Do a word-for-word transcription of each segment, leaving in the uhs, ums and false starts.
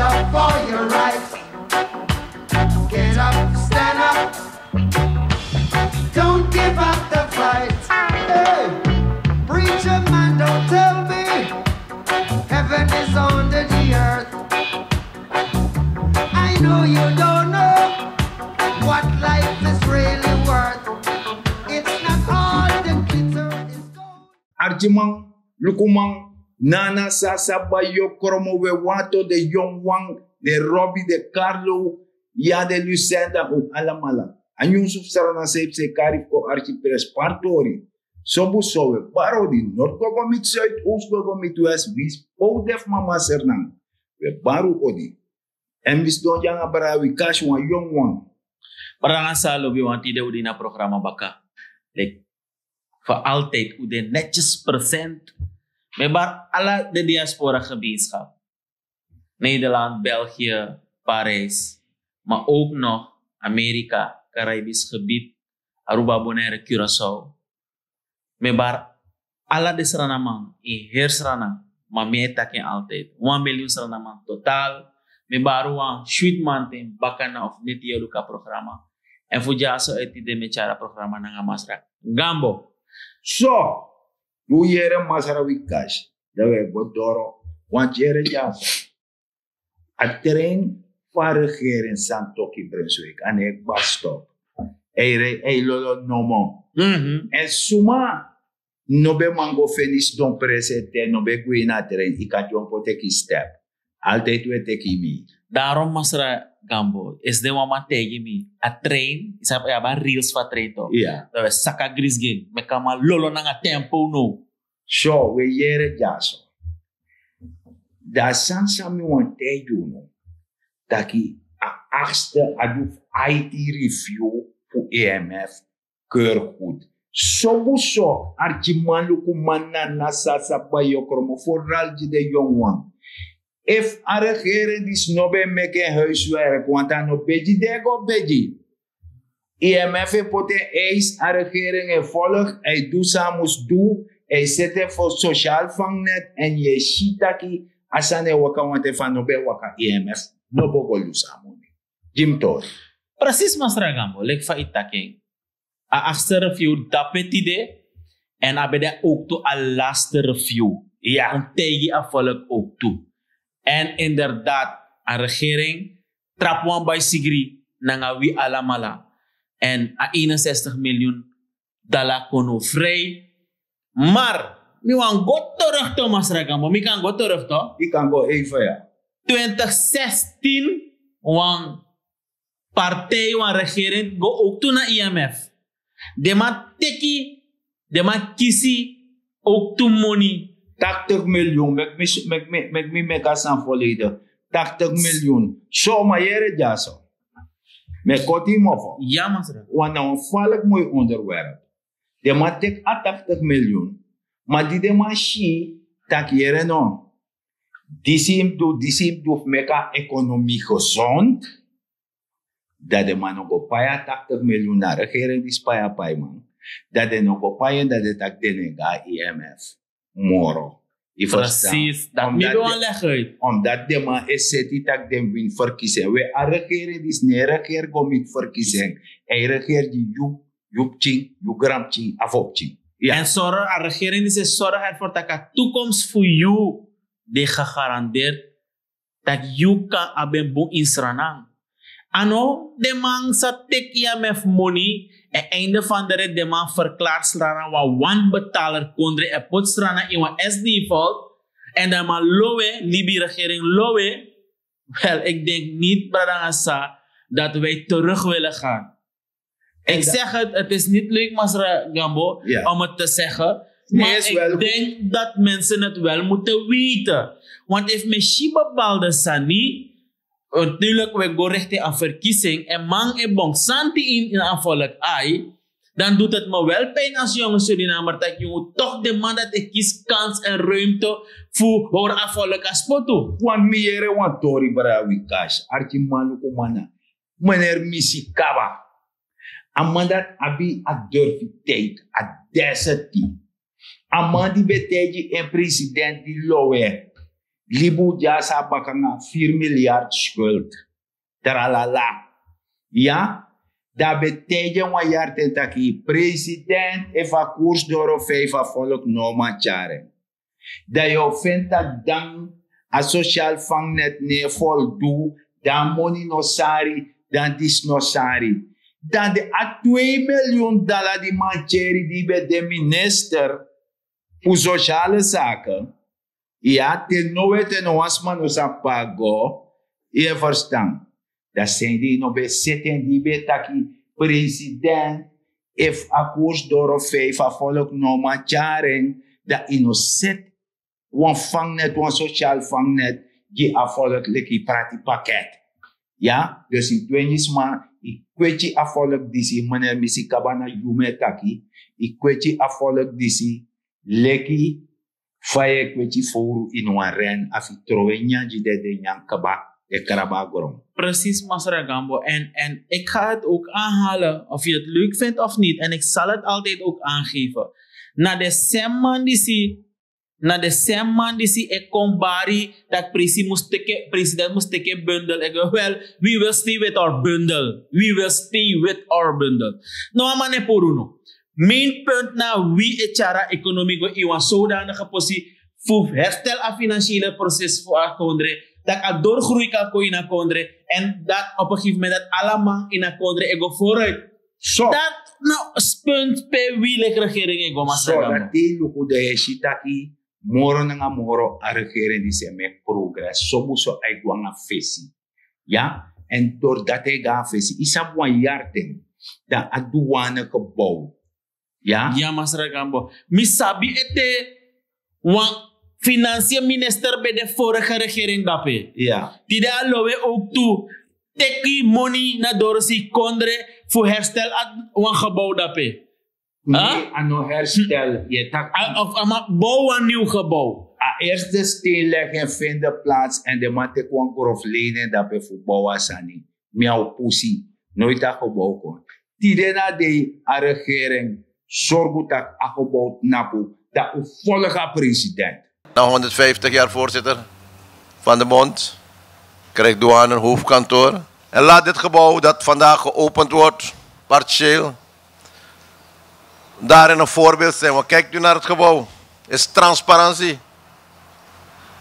Up for your rights. Get up, stand up. Don't give up the fight. Hey, preacher man, don't tell me heaven is under the earth. I know you don't know what life is really worth. It's not all the glitter is gold. Arkiman, lukuman, nana sasa bayokromo we wato de yonwan, de Robbie, de Carlo, ya de Lucenda, un alamala. A nyunsu fu Sranan san e psa e kari fu kon arki prenspari tori. Sobu so we bari odi, nort go go miti suid, oost go go miti west, winsi pe un de fu mama Sranan, we bari un odi. Èn mi sidon dya nanga brada Wikash, wan yongu wan. Brada nanga sa lobi, wan tide un de ini a programa baka. Like, fu altijd un de netjes present. Mi e bari ala den diaspora gemeenschap. Nederland, België, Parijs, maar ook nog Amerika, Caribisch gebied, Aruba, Bonaire, Curaçao. Mi e bari ala den Srananman ini heri Sranan, ma mi e taki en altijd, wan milyun Srananman totaal. Mi e bari wan switi manten baka na fu neti yu e luku a programa. Èn fu dyaso eti de mi e tyari a programa nanga Masra Gambo. So, yu yere Masra Wikash, dan wi e go doro. Wan yere dyaso. A trein fu a regering san toki Brunswijk, a no e kba stop. A e rei, a e lolo nomo. Mhm. Èn suma no ben man go feni sidon presi ete, no ben gwe ini a trein, yu kan dyompo teki step. Altijd wi e teki mi. Daarom, Masra Gambo, esde wan man taigi mi, a trein, yu sabi, yu abi a rails fu a trein toch? Ya. Dan wi e saka grisi gi en, meki a man lolo nanga tempo now. So, wi e yere dyaso. Dan a sani san mi wani taigi unu, taki a achtste, a du fu aiti review fu I M F keur goed. Sobu so, arkiman, lukuman, nana, sasa, bayokromo, vooral gi den yongu wan. Efu a regering disi no ben meki en huiswerk, want a no begi di a e go begi. I M F e poti en eis, a regering e volg, a e du san a mus du, a e seti en fu sociaal vangnet, èn yu e si taki a sani e waka, want efu a no ben e waka, I M F no bo go lusu a moni. Gi mi tori. Precies, Masra Gambo, leki fa yu taki en. A achtste review dape tide, èn a ben de ook tu a laatste review. Ya. Om taigi a volk ook tu. Èn inderdaad, a regering trapu wan baisigri nanga wi alamala. Èn a eenenzestig miljoen dala kon now vrij. Maar mi wani go terug toch, Masra Gambo. Mi kan go terug toch? Yu kan go even, ya. Twintig zestien, wan partij, wan regering go ook tu na I M F. Den man teki, den man kisi ook tu moni. Tachtig miljoen, meki mi, meki mi, meki mi meki a sani volledig. Tachtig miljoen. So, ma yere dyaso. Mi e koti yu mofo. Ya, Masra. Want na wan falek moi onderwerp. Den man teki a tachtig miljoen. Ma di den man si taki, yere no, disi yu mus du, disi yu mus du fu meki a economie gezond. Dan den man no go pai a tachtig miljoen, na a regering disi pai a paiman. Dan den no go pai en, dan den taki den no e go na I M F moro. Yu ferstan? Precies, dat mi ben wani leg uit. Omdat den man e seti taki den wini verkiezing. We, a regering disi no e regeer go miti verkiezing. A e regeer gi yu, yu pikin, yu granpikin, a fo pikin. Ya. Èn sorg, a regering disi e sorg ervoor taki a toekomst fu yu de gegarandeerd, taki yu kan abi en bun ini Sranan. A no den man sa teki I M F moni, èn einde van de rit den man verklaar Sranan wan wanbetaler kondre, èn poti Sranan ini wan S D-vault, èn den man lowe, libi regering lowe. Wel, ik denk niet, brada nanga sa, dat wij terug willen gaan. Ik zeg het, het is niet leuk, Masra Gambo, om het te zeggen. Maar ik denk dat mensen het wel moeten weten. Want efu mi si bepaalde sani, natuurlijk, we go richting aan verkiezing, en man e bong santi in, in a volk ai, dan doet het me wel pijn als jonge Surinamer dat je toch de man dat ik kies kans en ruimte voor a volk a spotu. Want mi yere wan tori, brada Wikash, arkiman, lukuman, meneer Misi Kaba. A man dati abi a durfiteit, a deseti. A man di ben taigi en president di lowe, libi un dyasi a baka nanga firi milyard skuld. Tralala. Ya, dan a ben taigi en wan yari ten taki president efu a koers doro feifi a folk no man tyari en. Dan yu o feni taki dan a sosial fangnet no e foldu, dan a moni no sari, dan disi no sari. Dan de a twee milyun dala di mantyeri di ben de minister fu sosiale sake. Ya, te no wete no wan sma no sabi pe a go. Yu e ferstan? Dan seni di yu no ben seti en di yu ben taki president efu a koers doro feifi a folk no man tyari en. Dan yu no seti wan fangnet, wan sosial fangnet gi a folk leki yu prati paket. Ya, dus yu twingi sma, yu kweti a folk disi, meneer, mi si kaba na yu mi e taki. Yu kweti a folk disi leki fa yu e kweti fowru ini wan ren, a fu trowe nyan gi den den nyan kaba e kraba a gron. Precies, Masra Gambo. En, en ik ga het ook aanhalen, of je het leuk vindt of niet. En ik zal het altijd ook aangeven. Na de semman disi, na de semman disi e kon bari dat presi mus teke, president mus teke bundel. Ik wil, we will stay with our bundel. We will stay with our bundel. No, a man e puru no. Main punt na wi e tyari a ekonomi go ini wan zodanige positie fu herstel a financiële proces fu a kondre, dat a doorgroei kan kon in a kondre, en dat op een gegeven moment dat alle man in a kondre e go vooruit. So dat na punt pe wi leki regering e go, Masra Gambo. So dat te yu luku dan yu e si taki moro nanga moro a regering disi e meki progres. So bun so a e go nanga fesi. Ya, en doordat a e go nanga fesi, yu sabi wan yari ten, dan a douane gebouw. Ya, Masra Gambo. Mi sabi ete wan financiën minister ben de vorige regering dape. Ya. Tide a lowe ook tu teki moni na dorsi kondre fu herstel a wan gebouw dape. Nee, a no herstel. Yu e taki of a man bouw wan nieuw gebouw. A eerste steen leg en vind de plaats en de man teki wan grof lening dape fu bouw a sani. Mi a o pusi, noiti a gebouw kon. Tide na dei a regering sorgu taki a gebouw tnapu, dan un folg a president. Na honderdvijftig jaar voorzitter van de bond, krijgt douane een hoofdkantoor. En laat dit gebouw dat vandaag geopend wordt, partieel, daarin een voorbeeld zijn. Want kijkt u naar het gebouw, is transparantie.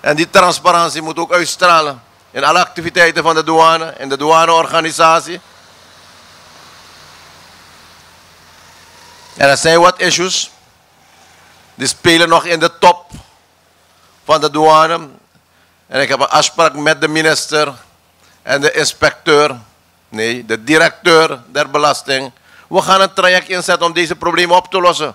En die transparantie moet ook uitstralen in alle activiteiten van de douane, in de douaneorganisatie. En er zijn wat issues die spelen nog in de top van de douane. En ik heb een afspraak met de minister en de inspecteur, nee, de directeur der belasting. We gaan een traject inzetten om deze problemen op te lossen.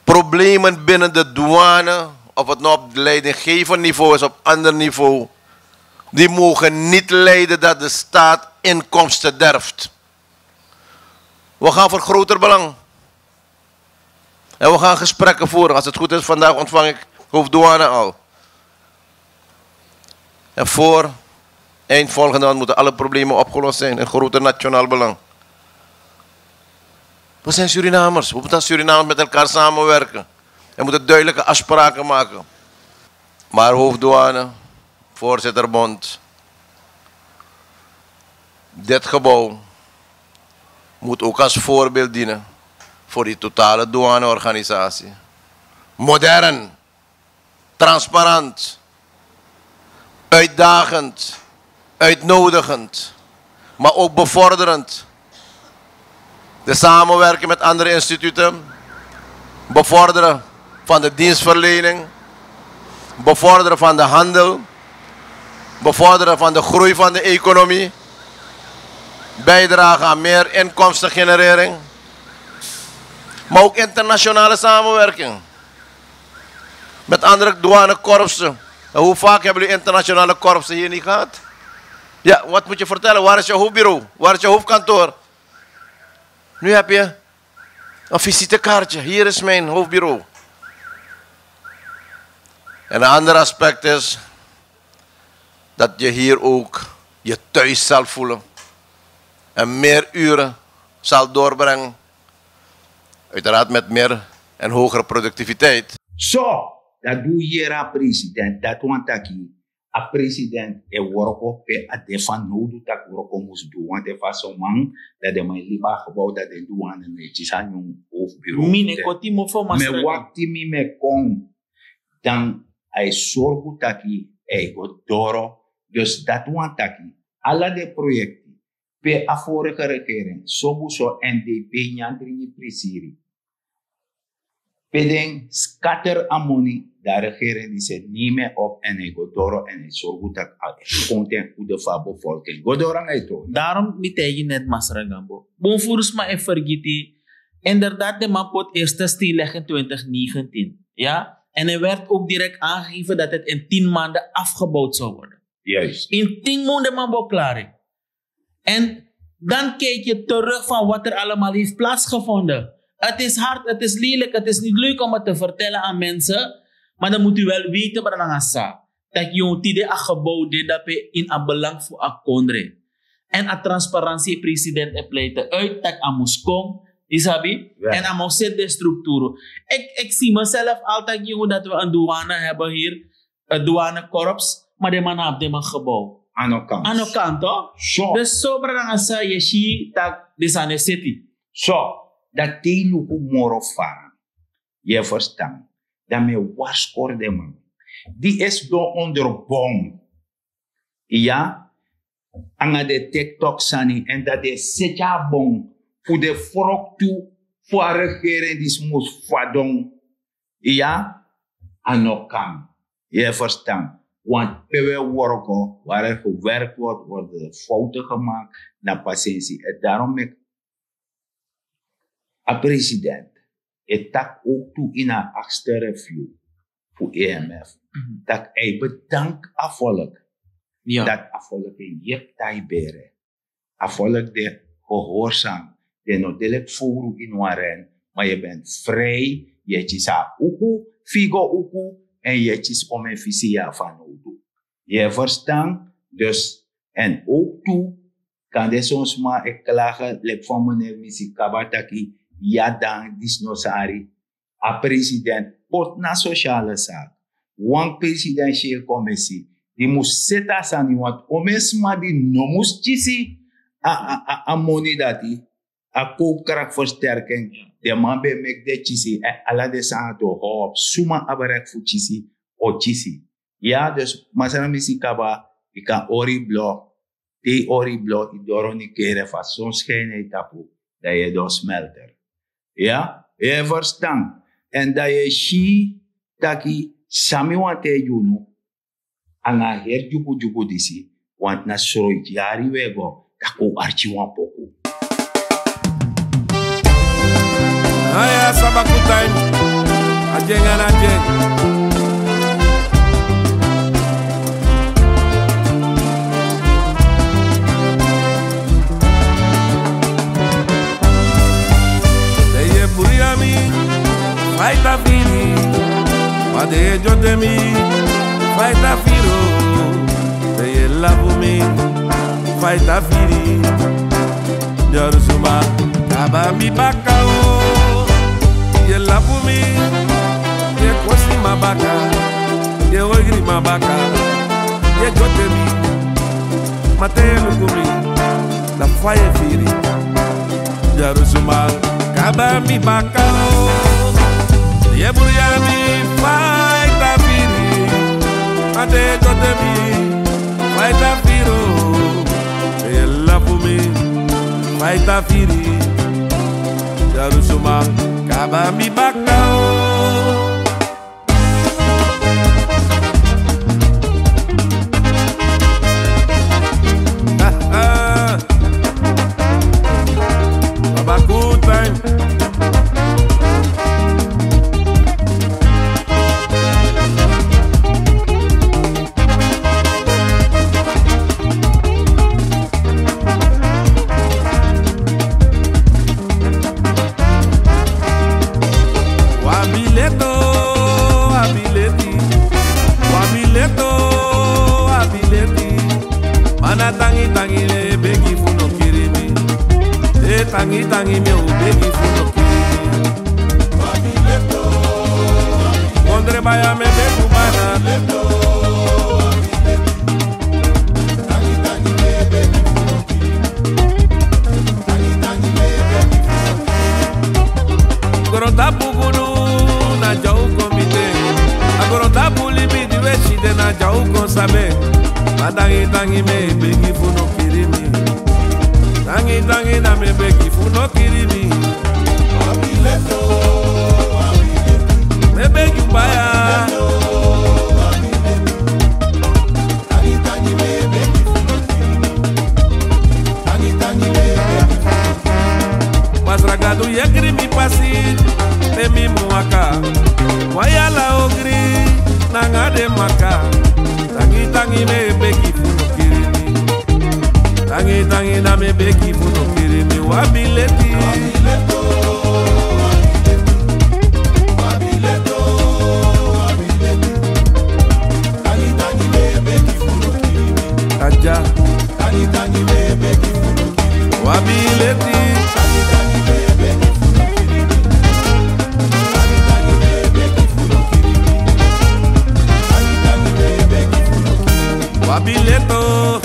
Problemen binnen de douane, of het nou op leidinggevend niveau is, op ander niveau, die mogen niet leiden dat de staat inkomsten derft. We gaan voor groter belang. En we gaan gesprekken voeren. Als het goed is, vandaag ontvang ik hoofddouane al. En voor eind volgende maand moeten alle problemen opgelost zijn in groter nationaal belang. We zijn Surinamers. We moeten als Surinamers met elkaar samenwerken. En moeten duidelijke afspraken maken. Maar hoofddouane, voorzitterbond, dit gebouw moet ook als voorbeeld dienen voor die totale douaneorganisatie. Modern, transparant, uitdagend, uitnodigend, maar ook bevorderend. De samenwerking met andere instituten, bevorderen van de dienstverlening, bevorderen van de handel, bevorderen van de groei van de economie, bijdragen aan meer inkomstengenerering, maar ook internationale samenwerking met andere douanekorpsen. En hoe vaak hebben jullie internationale korpsen hier niet gehad? Ja, wat moet je vertellen? Waar is je hoofdbureau? Waar is je hoofdkantoor? Nu heb je een visitekaartje. Hier is mijn hoofdbureau. En een ander aspect is dat je hier ook je thuis zal voelen. En meer uren zal doorbrengen. Uiteraard met meer en hogere productiviteit. So, dati di un yere a president, dati wani taki a president e wroko pe a de fanowdu taki wroko mus du. Want efu a son man, dan den man e libi a gebouw, dan den du wan, den no e kisi a nyun hoofdbureau. Mi no e koti mofo, mi e masra. Wakti, mi, mi e kon. Dan a e sorgu taki a e go doro. Dus dati wani taki ala den proyekti pe a vorige regering, sobu so N D P nyan dringi prisiri, pe den scatter a moni, dan a regering disi e nemi en op en a e go doro en a e sorgu taki a e konten kude fu a bevolking. Go doro nanga yu tori. Daarom mi taigi yu net, masra Gambo. Bun furu sma e fergiti. Inderdaad, de man poti eerste steen leggen in twintig negentien. Ja? En hij werd ook direct aangegeven dat het in tien maanden afgebouwd zou worden. Juist. In tien maanden, man, bo klaar. En dan kijk je terug van wat er allemaal heeft plaatsgevonden. Het is hard, het is lelijk, het is niet leuk om het te vertellen aan mensen. Maar dan moet u wel weten, brada Ngasa, dat yu tide a gebouw de dape in a belang fu a kondre. En a transparantie, president e pleite uit taki a mus kon, yu sabi. Ja. En a mus zet de structuur. Ik, ik zie mezelf altijd, jongen, dat we een douane hebben hier, het douanekorps, maar den man abi den man gebouw. A no kan. A no kan, toch? So. Dus so, brada Ngasa, yu si taki den sani e seti. So, dati e luku moro fara. Yu e ferstan? Dan mi e warskori den man di e sidon onder bon, ya, nanga den TikTok sani, en dati den e seti a bon fu den froktu fu a regering disi mus fadon. Ya, a no kan. Yu e ferstan? Want pe wi e wroko, waar er gewerkt wordt, worden er fouten gemaakt. Na pasensi. En daarom meki a president e taki ook tu in a achtste review fu I M F, mhm, taki a e bedank a volk. Ja. Dati a volk e yepi tai bere. A volk de gehoorzaam. Den no de leki fowru ini wan ren, maar yu ben vrij. Yu e kisi a uku fu yu go uku, en yu e kisi omeni fisi yu abi fanowdu. Yu e ferstan? Dus, en ook tu, kande son sma e klage leki fa meneer Misi kaba taki, ya, dan disi no sari. A president poti na sociale zaak wan presidentiële commissie di mus seti a sani, want omeni sma di no mus kisi a, a, a, a moni dati, a koopkrachtversterking, den man ben meki den kisi, en ala den sani doro, suma abi reki fu kisi, o kisi. Ya, dus masra Misi kaba, yu kan hori blok, te yu hori blok, yu doro ni kere, fa son skin na yu tapu, dan yu e doro smelter. Ya, yu e ferstan? En dan yu e si taki san mi wani taigi unu, nanga a heri dyugudyugu disi, want na sroiti yari wi e go, dan kon un arki wan poku. Aya, sabaku time. Adyeng na adyeng. Den e buri na mi, fa yu ta firi. Ma den e dyoti mi, fa yu ta firi o. Den e lafu mi, fa yu ta firi. Dyarusu man, kaba mi baka o. Yu e lafu mi, yu e kosi mi baka, yu e ogri mi baka, yu e dyoti mi. Ma te yu e luku mi, na fa yu e firi. Dyarusu man, kaba mi baka o. Yu e buri na mi, fa yu ta firi. Ma te yu e dyoti mi, fa yu ta firi o. Yu e lafu mi, fa yu ta firi. Dyarusu man, kaba mi baka o. Baba, good time. Wan bileto, wan bileti, wan bileto, wan bileti. Ma na tangi tangi mi e begi fu no kiri mi. E tangi tangi mi o begi fu no kiri mi. Drebaya me beku bana. Grontapu gudu na dya u kon miti en. A grontapu libi di we si de na dya u kon sabi en. Ma tangi tangi mi e begi fu no kiri mi. Tangi tangi na mi e begi fu no kiri mi. Me begi u baya. Masra Gadu yekri mi pasi, te mi mu waka. Wai ala ogri nanga den maka. Tangi tangi mi e begi fu no kiri mi. Tangi tangi na mi e begi fu no kiri mi. Wabi leti. Aja. Wabi leti. Wabi leto.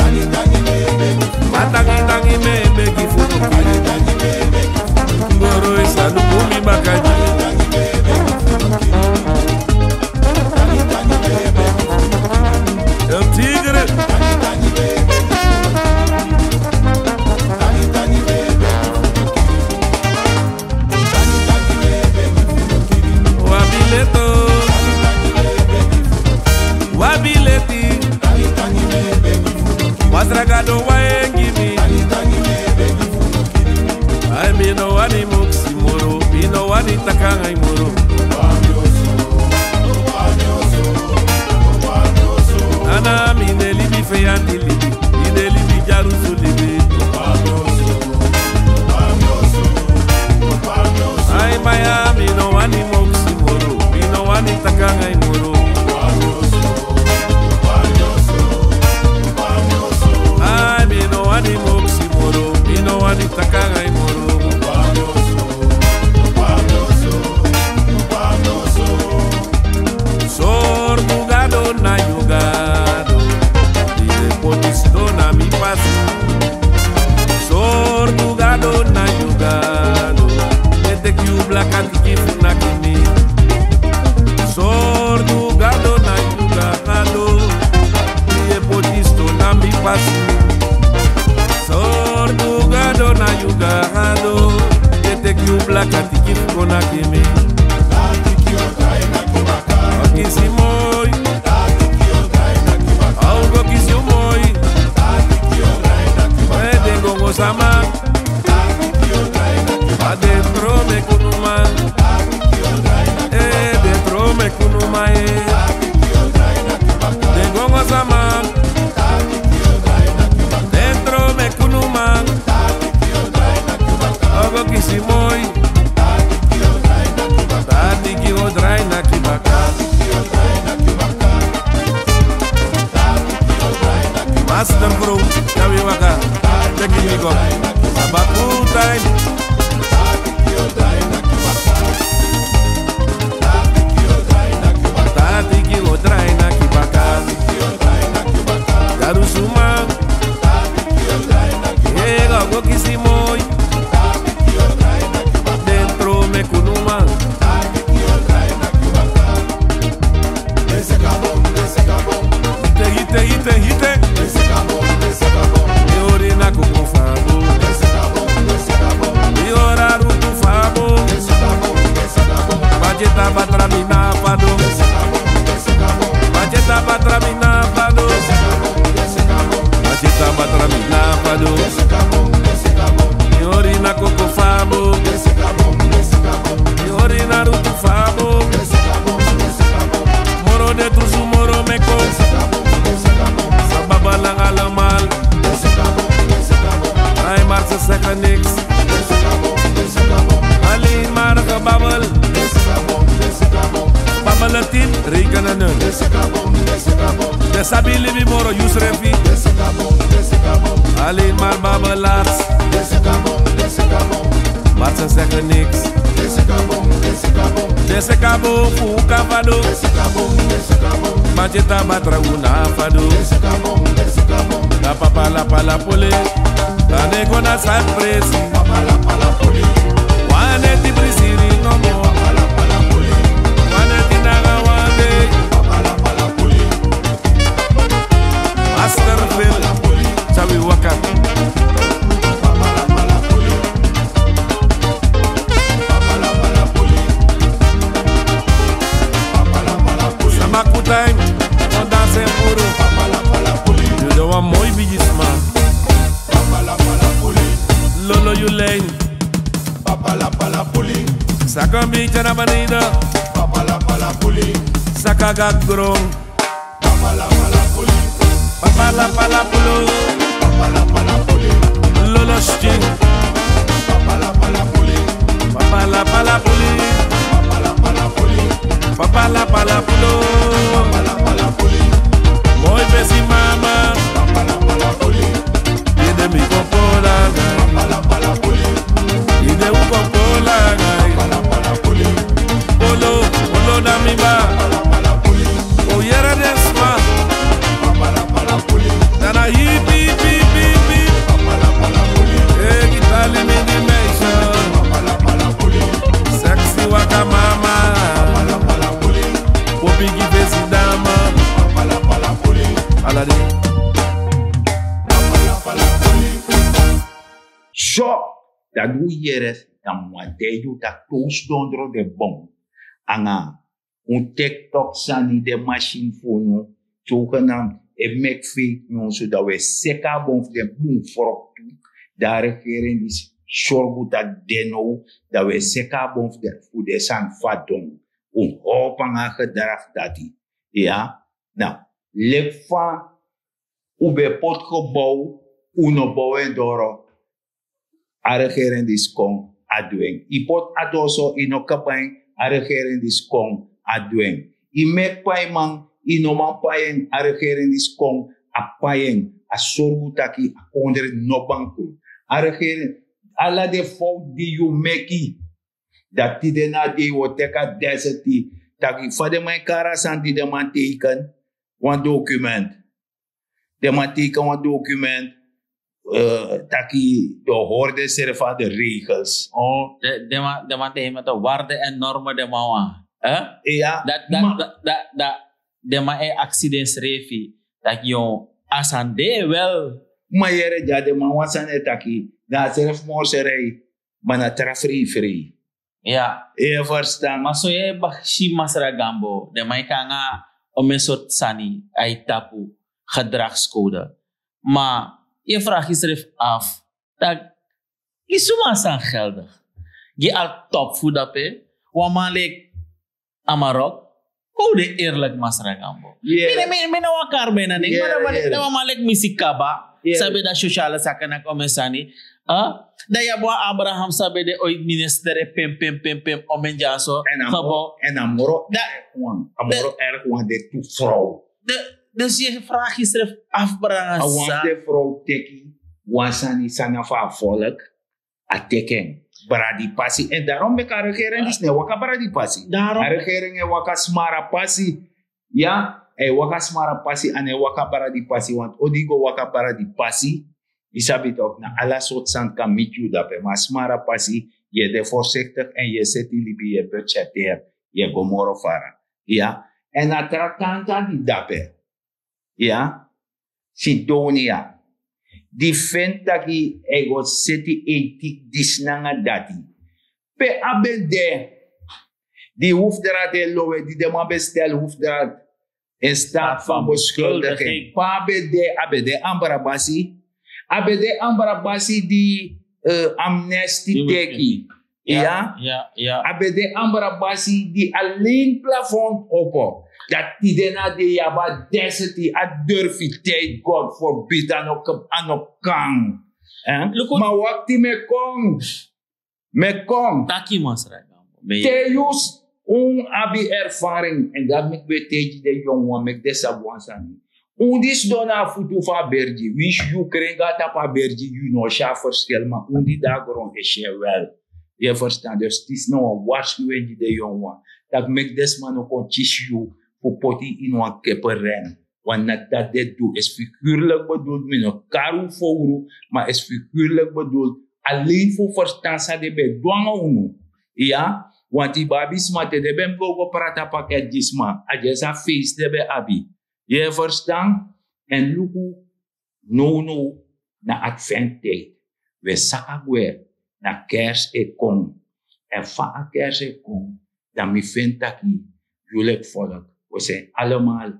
Ma tangi tangi mi e begi fu no kiri. Goro e sanu bun mi baka. El Tigre. Wabi leto. Wabi leti. Masra Gadu wai en gi mi. Ai, mi no wani moksi moro, mi no wani taki nanga yu moro. Nana, mi no e libi feyanti libi, mi no e libi dyarusu libi. Ai, maya, mi no wani moksi moro, mi no wani taki nanga yu moro. Ai, mi no wani moksi moro, mi no wani taki nanga yu moro. Sortu Gado na yu Gado, di e poti sidon na mi pasi. Sortu Gado na yu Gado, e teki yu blaka tiki fu naki mi. Sortu Gado na yu Gado, di e poti sidon na mi pasi. Sortu Gado na yu Gado, e teki yu blaka tiki fu kon naki mi. O kisi moi. A o go kisi yu moi. E den gongo sama. A den tron meki unu man. E den tron meki unu man, e. Den gongo sama. Den tron meki unu man. O go kisi moi. Tati ki o drai naki baka. Master Crew, ya wi waka. Teki mi go. Sabaku time. Tati ki o drai naki baka. Garu suma. Ega go kisi moi. Den tron meki unu man. Hite, hite, hite, hite. Mi hori na koko fabo. Mi hori a rutu fabo. Bajeta batra mi na fado. Bajeta batra mi na fado. Bajeta batra mi na fado. Mi hori na koko fabo. Mi hori na rutu fabo. Moro de tusu moro meki. Sa babbel nanga allemaal. Ai, maar ze zeggen niks. Alleen maar gebabbel. Babbelen tien, rekenen nul. Den sabi libi moro yu srefi. Alleen maar babbelaars. Maar ze zeggen niks. Desse kabon fu kafado. Macheta batra una fado. Na papala pala pole. Na nego na san presi. Wane ti prisiri no mo. Wane ti naga wane. Master Phil, Sawi Waka. Sama kutain, no danse puru. Yu de wan moi bigisma. Lolo yu line. Saka mi tya na beneden. Saka ga grong. Papala pala pulo. Lolo skin. Papala pala puli. Papala pala pulo. Moi besi mama. Ide mi kokola. Ide u kokola. Polo, polo na mi ba. O yere den sma. Nana hipi, hipi, hipi, hipi. E kitali mi di meisje. Sexy waka mama. O bigi fesi dama. Alade. So, dan un yere, dan wan dei un taki tosi dondro de bon. Anga un teki toki sani, den masin fu unu, zogenaamd, e meki fake news, dan un e seki a bon fu den bun froktu. Dan a regering disi sorgu taki den now, dan un e seki a bon fu den, fu den sani fadon. Un hopi nanga a gedrag dati. Ya, now, leki fa un ben poti gebouw, un no bow en doro, a regering disi kon, a du en. Yu poti a doso, yu no kaba en, a regering disi kon, a du en. Yu meki paiman, yu no man pai en, a regering disi kon, a pai en. A sorgu taki a kondre no bankrutu. A regering, ala den fowtu di yu meki, dan tide na a dei wi o teki a deseti, taki fa den man e kari a sani di den man teiken, wan document. Den man teiken wan document, eh, taki den o hori densrefi na de regels. Oh, den, den man, den man teiken met de waarden en normen den man wani. Hè? Ya, dat, dat, ma dat, dat, dat, den man e aksi densrefi, taki yu, a sani de wel. Ma yere, ya, den man wan sani e taki, na srefi morserij, ma na tra frei frei. Ya. Yu e ferstan? Ma so yu e baka si Masra Gambo, den man e kon nanga omeni sortu sani na yu tapu, gedragscode. Ma yu e vraag yusrefi af, taki gi suma a sani geldig? Gi ala top fu dape, wan man leki Amarok, kon un de eerlijk, Masra Gambo. Mi, mi, mi no wani kari bijna niks, ma dan wan man leki Misi Kaba, san ben de na sociale zaken nanga omeni sani. Dan yu abi wan Abraham san ben de ooit minister, e pim, pim, pim, pim, omeni dyaso. En a moro, en a moro erg wan, a moro erg wan de tu vrouw. Dus yu e vraag yusrefi af, brada. A wan fu den vrouw teki wan sani san na fu a volk, a teki en. Bradi pasi. En daarom meki a regering disi no e waka bradi pasi. A regering e waka smara pasi. Ya, a e waka smara pasi, a no e waka bradi pasi. Want o di yu go waka bradi pasi, yu sabi tok, na ala sortu sani kan miti yu dape. Ma a smara pasi, yu e de voorzichtig en yu e seti libi, yu e budgeteer, yu e go moro fara. Ya, en a tra tanta di dape. Ya, Sidonia, di feni taki a e go seti ethiek disi nanga dati. Pe a ben de, di hoofdraad e lowe, di den man ben stel hoofdraad in staat van beschuldiging. Pe a ben de, a ben de Ambrabasi. A ben de Ambrabasi di, eh, amnesty teki. Ya, ya, ya. A ben de Ambrabasi di alleen plafond opo. Dati tide na de yu abi a deseti, a durfiteit, God forbid, a no kan, a no kan. Eh? Ma wakti, mi e kon. Mi e kon. Taki, Masra Gambo. Te yu s-, un abi ervaring, en dati meki mi e taigi den yongu wan, meki den sabi wan sani. Un di sidon na a futu fu a bergi, winsi yu kren go na tapu a bergi, yu no o si a verschil, ma un di de na gron e si en wel. Yu e ferstan? Dus disi na wan warskowen gi den yongu wan, tak' meki den sma no kon kisi yu fu poti yu ini wan keperen. Want na dati den du. Is figuurlijk bedoeld, mi no kari un fowru, ma is figuurlijk bedoeld. Alleen fu un ferstan san den ben du nanga unu. Iya. Want yu ben abi sma te den ben mus go go prati a paket gi sma, a dyesi a feisi den ben abi. Yu e ferstan? Èn luku, nownow na adventtid. Wi e saka gwe, na kerst e kon. Èn fa a kerst e kon, dan mi feni taki yu leki folk, wi e seni allemaal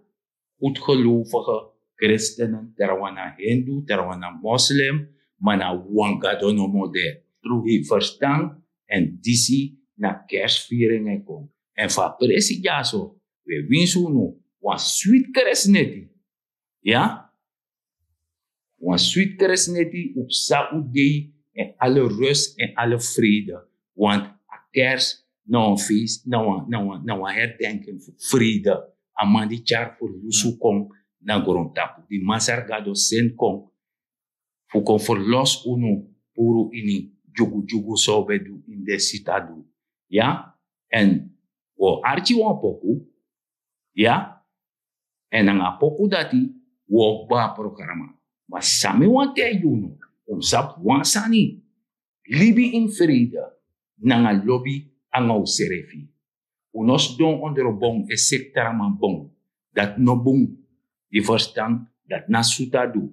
goedgelovige christenen, trawan na hindu, trawan na moslim, ma na wan gado nomo de. Tru. Yu ferstan? Èn disi na kerstviering e kon. Èn fu a presi dyaso, wi e winsi unu wan switi kerstneti. Iya. Wan switi kerstneti, un psa un dei in alle rust, in alle vrede. Want a kerst na wan feest, na wan, na wan, na wan herdenking fu vrede. A man di tyari ferlusu kon na grontapu, di Masra Gado seni kon fu kon ferlosi unu puru ini dyugudyugu san un ben du ini den sitadu. Iya. Èn wi o arki wan poku. Iya. Èn nanga a poku dati wi o kba a programa. Ma san mi wani taigi unu, un mus sabi wan sani. Libi ini vrede nanga lobi nanga unsrefi. Un no sidon ondro bon e seki tra man bon. Dati no bun. Yu ferstan? Dati na sutu a du.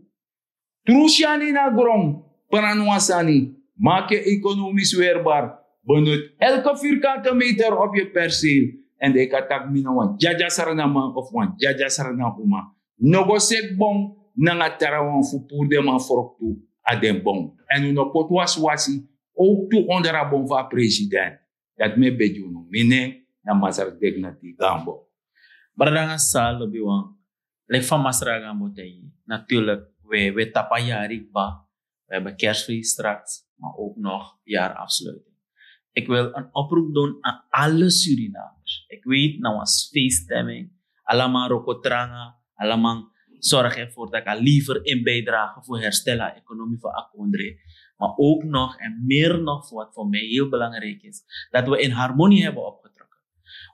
Tru syani na gron, prani wan sani, maak yu economisch weerbaar, benut elke vierkante meter op yu perceel. Èn dan yu kan taki mi na wan dyadya Sranan man of wan dyadya Sranan uma. No go seki bon nanga trawan fu puru den man froktu na den bon. Èn un no poti wasiwasi ook tu onder a bon fu a president. Dati mi e begi unu. Mi nen na Masra Dignity Gambo. Brada nanga sisa lobiwan, leki fa Masra Gambo taigi, natuurlijk wi, wi e tapu a yari kba. We hebben kerstfeest straks, maar ook nog jaarafsluiting. Ik wil een oproep doen aan alle Surinamers. Ik weet, na wan feeststemming, allemaal wroko tranga, allemaal zorg ervoor dat ik kan leveren in bijdrage voor herstel aan economie van Akondre. Maar ook nog, en meer nog, voor wat voor mij heel belangrijk is, dat we in harmonie hebben opgetrokken.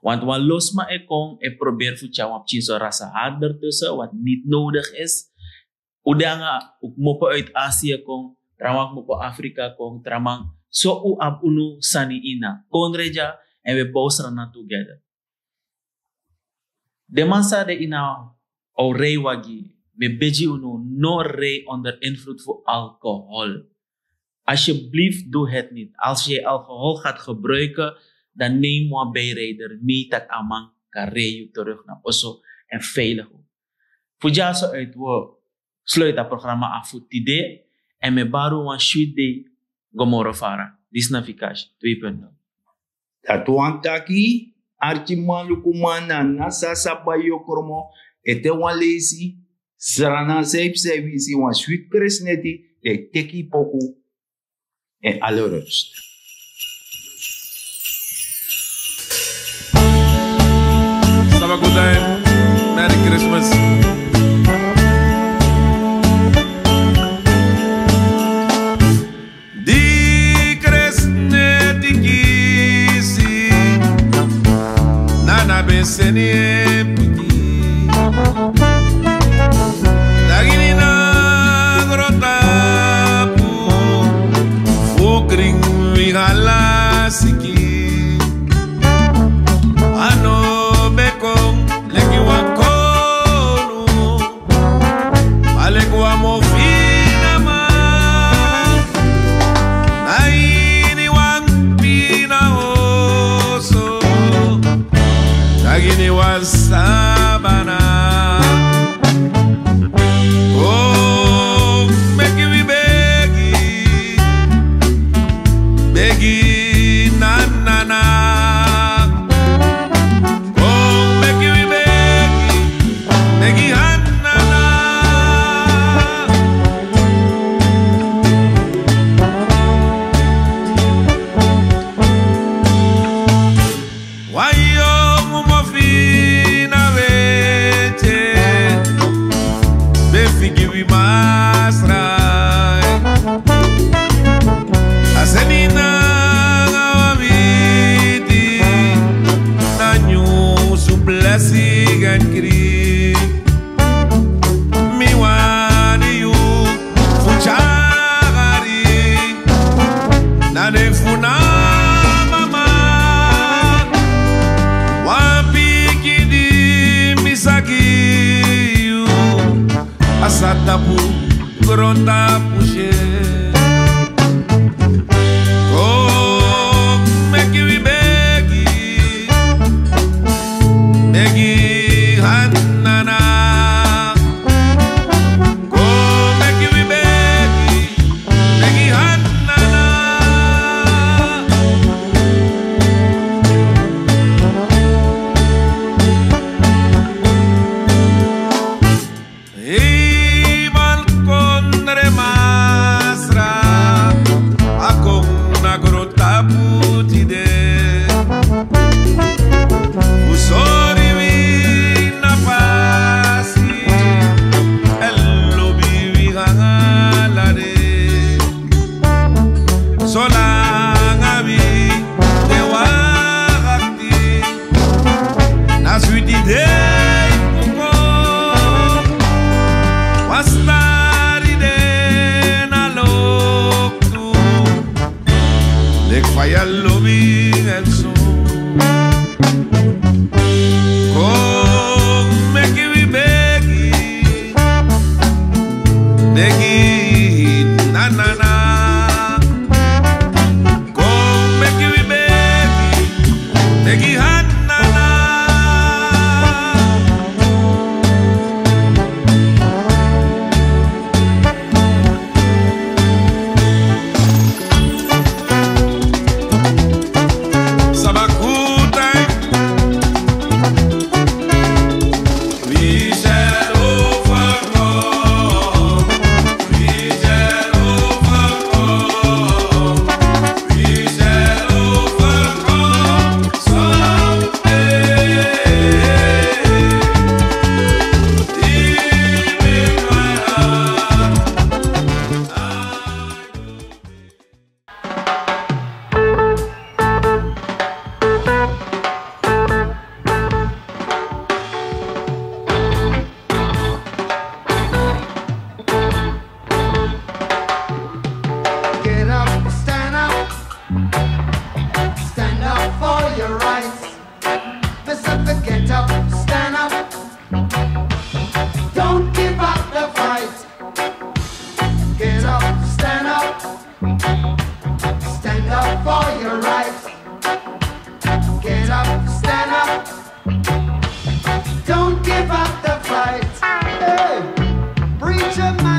Want wan lo sma e kon, e proberi fu tyari wan pikin so rasa haat ertussen, wat niet nodig is. Un de nanga un kmopo uit Azië kon, tra man kmopo Afrika kon, tra man. So un abi unu sani ini a kondre dya, èn wi e bow Sranan together. Den man san de ini a rijwagi, mi e begi unu, no rij onder invloed fu alcohol. Alsjeblieft, doe het niet. Als jij alcohol gaat gebruiken, dan neem wan bijrijder mee, dat a man kan rijden terug naar oso en veilig ook. Fu dyaso uit wi sluit a programa afu tide, èn mi e bari un wan switi dei, go moro fara. Disi na Vikash twee punt nul. Dati wani taki, arkiman, lukuman, nanga sisa, bai yu kromo, ete wan leisi, Sranan san yu psa, winsi wan switi kerstneti, dan yu teki yu poku in alle rust. Saba good time. Merry Christmas. Di kerstneti kisi, Nana ben seni en pikin. Dagini na grotapu, fu krin wi hala siki. A no ben kon leki wan konu. tapu grontapu se. Kon meki wi begi, begi hanana. Kon meki wi begi, begi hanana. Hei, malkondre masra, a kon na grontapu tide. Fu sori wi na pasi, èn lobi wi nanga lari. Solanga wi de wakti, na switi dei kon. Wan stari de na loktu, leki fa yu e lobi en so. Kon meki wi begi, begi hanana. Kon meki wi begi, begi hanana. Sabakutai. We shall overcome. We shall overcome. We shall overcome someday. Even my heart. Get up, stand up. Stand up for your rights. Listen to get up, stand up. Don't give up the fight. Get up, stand up. Stand up for your rights. Get up, stand up. Don't give up the fight. Hey, preacher man.